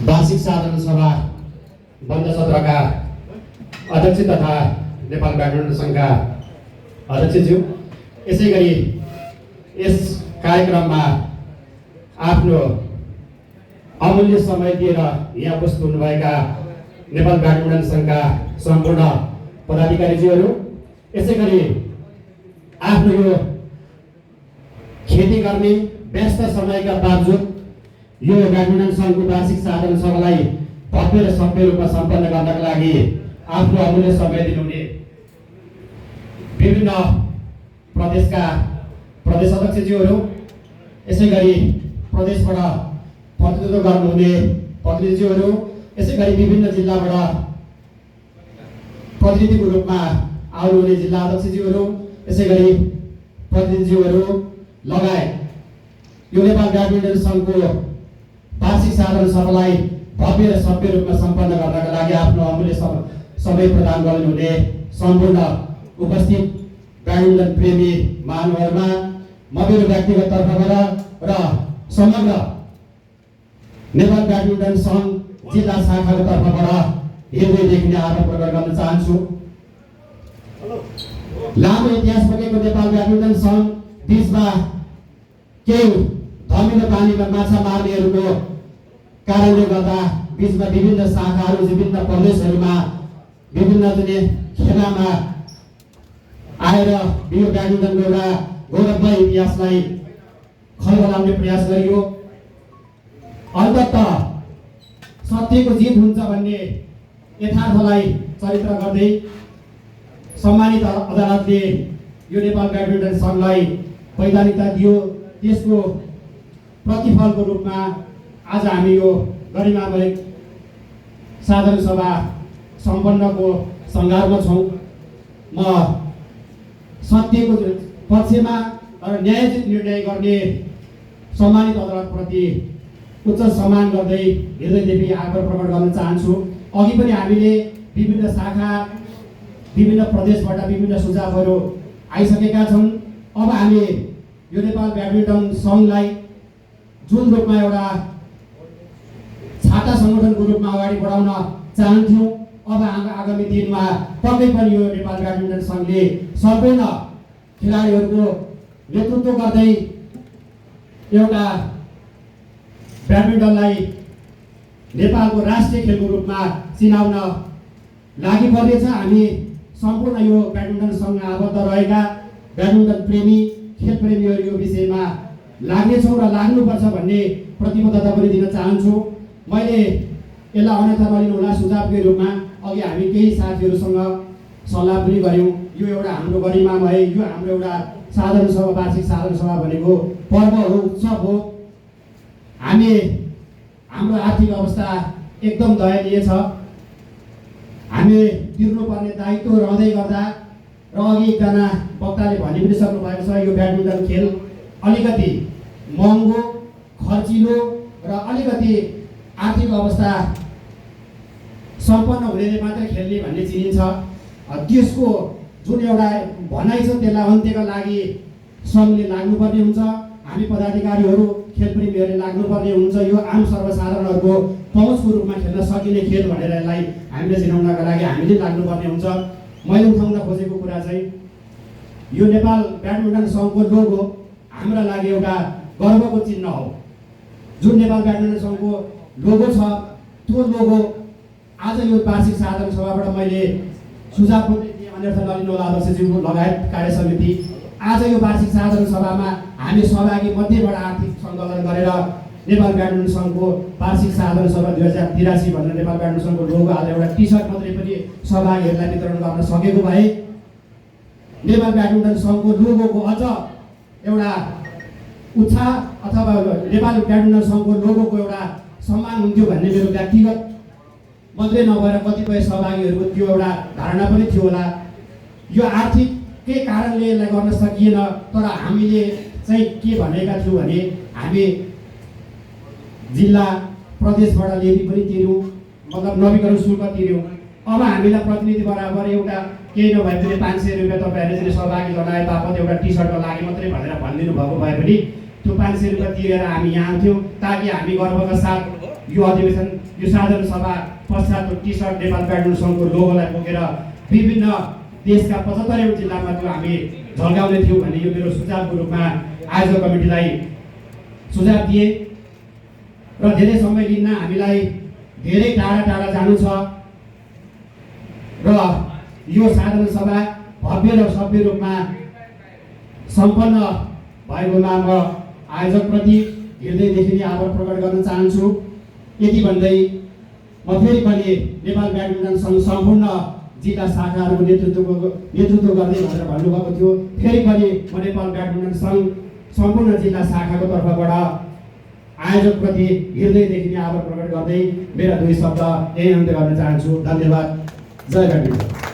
वार्षिक साधारण सभा बन्द सत्रका अध्यक्ष तथा नेपाल ब्याडमिन्टन सङ्घका अध्यक्षज्यू, यसै गरी यस कार्यक्रममा आफ्नो अमूल्य समय दिएर यहाँ उपस्थित हुनुभएका नेपाल ब्याडमिन्टन सङ्घका सम्पूर्ण पदाधिकारीज्यूहरू, यसै गरी आफ्नो यो खेती गर्ने व्यस्त समयका बावजुद यो ब्याडमिन्टन सङ्घको वार्षिक साधारण सभालाई भव्य र सभ्य रूपमा सम्पन्न गर्नका लागि आफ्नो अमूल्य समय दिनुहुने विभिन्न प्रदेशका प्रदेश अध्यक्षज्यूहरू, यसै गरी प्रदेशबाट प्रतिनिधित्व गर्नुहुने प्रतिनिधिज्यूहरू, यसै गरी विभिन्न जिल्लाबाट प्रतिनिधिको रूपमा आउनुहुने जिल्ला अध्यक्षज्यूहरू, यसै गरी प्रतिनिधिज्यूहरू लगायत यो नेपाल ब्याडमिन्टन सङ्घको वार्षिक साधारण सभालाई भव्य र सभ्य रूपमा सम्पन्न गर्नका लागि आफ्नो अमूल्य समय प्रदान गर्नुहुने सम्पूर्ण उपस्थित ब्याडमिन्टन प्रेमी महानुभावहरूमा म मेरो व्यक्तिगत तर्फबाट र समग्र नेपाल ब्याडमिन्टन सङ्घ जिल्ला शाखाको तर्फबाट हृदयदेखि नै आभार प्रकट गर्न चाहन्छु। लामो इतिहास बोकेको नेपाल ब्याडमिन्टन सङ्घ बिचमा केही धमिलो पानीमा माछा मार्नेहरूको कारणले गर्दा बिचमा विभिन्न शाखाहरू विभिन्न प्रदेशहरूमा विभिन्न खेलामा आएर यो ब्याडमिन्टनको एउटा गौरवमय इतिहासलाई खलबलाउने प्रयास गरियो। अन्ततः सत्यको जित हुन्छ भन्ने यथार्थलाई चरित्र गर्दै सम्मानित अदालतले यो नेपाल ब्याडमिन्टन सङ्घलाई वैधानिकता दियो। त्यसको प्रतिफलको रूपमा आज हामी यो गरिमामय साधारण सभा सम्पन्नको सङ्घारमा छौँ। म सत्यको पक्षमा र न्यायोचित निर्णय गर्ने सम्मानित अदालतप्रति उच्च सम्मान गर्दै हृदयदेखि आभार प्रकट गर्न चाहन्छु। अघि पनि हामीले विभिन्न शाखा विभिन्न प्रदेशबाट विभिन्न सुझावहरू आइसकेका छन्। अब हामी यो नेपाल ब्याडमिन्टन सङ्घलाई जुन रूपमा एउटा छाता सङ्गठनको रूपमा अगाडि बढाउन चाहन्थ्यौँ, अब आगामी दिनमा पक्कै पनि यो नेपाल ब्याडमिन्टन सङ्घले सम्पूर्ण खेलाडीहरूको नेतृत्व गर्दै एउटा ब्याडमिन्टनलाई नेपालको राष्ट्रिय खेलको रूपमा चिनाउन लागि पर्नेछ। हामी सम्पूर्ण यो ब्याडमिन्टन सङ्घमा आबद्ध रहेका ब्याडमिन्टन प्रेमी खेल प्रेमीहरू यो विषयमा लाग्नेछौँ र लाग्नुपर्छ भन्ने प्रतिबद्धता पनि दिन चाहन्छु। मैले यसलाई अन्यथा नलिनुहोला सुझावकै रूपमा अघि हामी केही साथीहरूसँग सल्लाह पनि गऱ्यौँ। यो एउटा हाम्रो गरिमामय यो हाम्रो एउटा साधारण सभा वार्षिक साधारण सभा भनेको पर्व हो, उत्सव हो। हामी हाम्रो आर्थिक अवस्था एकदम दयनीय छ। हामी तिर्नुपर्ने दायित्व रहँदै गर्दा र अघि एकजना वक्ताले भनि पनि सक्नु भएको छ, यो ब्याडमिन्टन खेल अलिकति महँगो खर्चिलो र अलिकति आर्थिक अवस्था सम्पन्न हुनेले मात्रै खेल्ने भन्ने चिनिन्छ। त्यसको जुन एउटा भनाइ छ त्यसलाई अन्त्यका लागि सङ्घले लाग्नुपर्ने हुन्छ। हामी पदाधिकारीहरू खेलप्रेमीहरूले लाग्नुपर्ने हुन्छ। यो आम सर्वसाधारणहरूको पहुँचको रूपमा खेल्न सकिने खेल भनेर यसलाई हामीले चिनाउनका लागि हामीले लाग्नुपर्ने हुन्छ। मैले उठाउन खोजेको कुरा चाहिँ यो नेपाल ब्याडमिन्टन सङ्घको लोगो हाम्रा लागि एउटा गर्वको चिन्ह हो। जुन नेपाल ब्याडमिन्टन सङ्घको लोगो छ त्यो लोगो आज यो वार्षिक साधारण सभाबाट मैले सुझाव पनि दिएँ, अन्यथा नलिनुहोला अध्यक्षज्यू लगायत कार्य समिति। आज यो वार्षिक साधारण सभामा हामी सहभागी मध्येबाट आर्थिक सङ्कलन गरेर नेपाल ब्याडमिन्टन सङ्घको वार्षिक साधारण सभा 2083 भनेर नेपाल ब्याडमिन्टन सङ्घको लोगो आज एउटा टी सर्ट मात्रै पनि सहभागीहरूलाई वितरण गर्न सकेको भए नेपाल ब्याडमिन्टन सङ्घको लोगोको अझ एउटा उत्साह अथवा नेपाल ब्याडमिन्टन सङ्घको लोगोको एउटा सम्मान हुन्थ्यो भन्ने मेरो व्यक्तिगत मात्रै नभएर कतिपय सहभागीहरूको त्यो एउटा धारणा पनि थियो होला। यो आर्थिक के कारणले यसलाई गर्न सकिएन, तर हामीले चाहिँ के भनेका थियौँ भने हामी जिल्ला प्रदेशबाट लेबी पनि तिर्यौँ, मतलब नवीकरण शुल्क तिर्यौँ। अब हामीलाई प्रतिनिधि बराबर एउटा केही नभए पनि 500 रुपियाँ तपाईँहरूले चाहिँ सहभागी जनाए बापत एउटा टी सर्टको लागि मात्रै भनेर भनिदिनु भएको भए पनि त्यो 500 रुपियाँ तिरेर हामी यहाँ आउँथ्यौँ ताकि हामी गर्वका साथ यो अधिवेशन यो साधारण सभा पश्चात टी सर्ट नेपाल ब्याडमिन्टन सङ्घको लोगोलाई बोकेर विभिन्न देशका 75 जिल्लामा त्यो हामी झल्काउने थियौँ भन्ने यो मेरो सुझावको रूपमा आयोजक कमिटीलाई सुझाव दिए र धेरै समय लिन्न हामीलाई धेरै टाढा टाढा जानु छ र यो साधारण सभा भव्य र सभ्य रूपमा सम्पन्न भएकोमा म आयोजकप्रति हृदयदेखि नै आभार प्रकट गर्न चाहन्छु। यति भन्दै म फेरि पनि नेपाल ब्याडमिन्टन सङ्घ सम्पूर्ण जिल्ला शाखाहरूको नेतृत्व गर्दै भनेर भन्नुभएको थियो। फेरि पनि म नेपाल ब्याडमिन्टन सङ्घ सम्पूर्ण जिल्ला शाखाको तर्फबाट आयोजकप्रति हृदयदेखि नै आभार प्रकट गर्दै मेरा 2 शब्द यही अन्त्य गर्न चाहन्छु। धन्यवाद। जय ब्याडमिन्टन।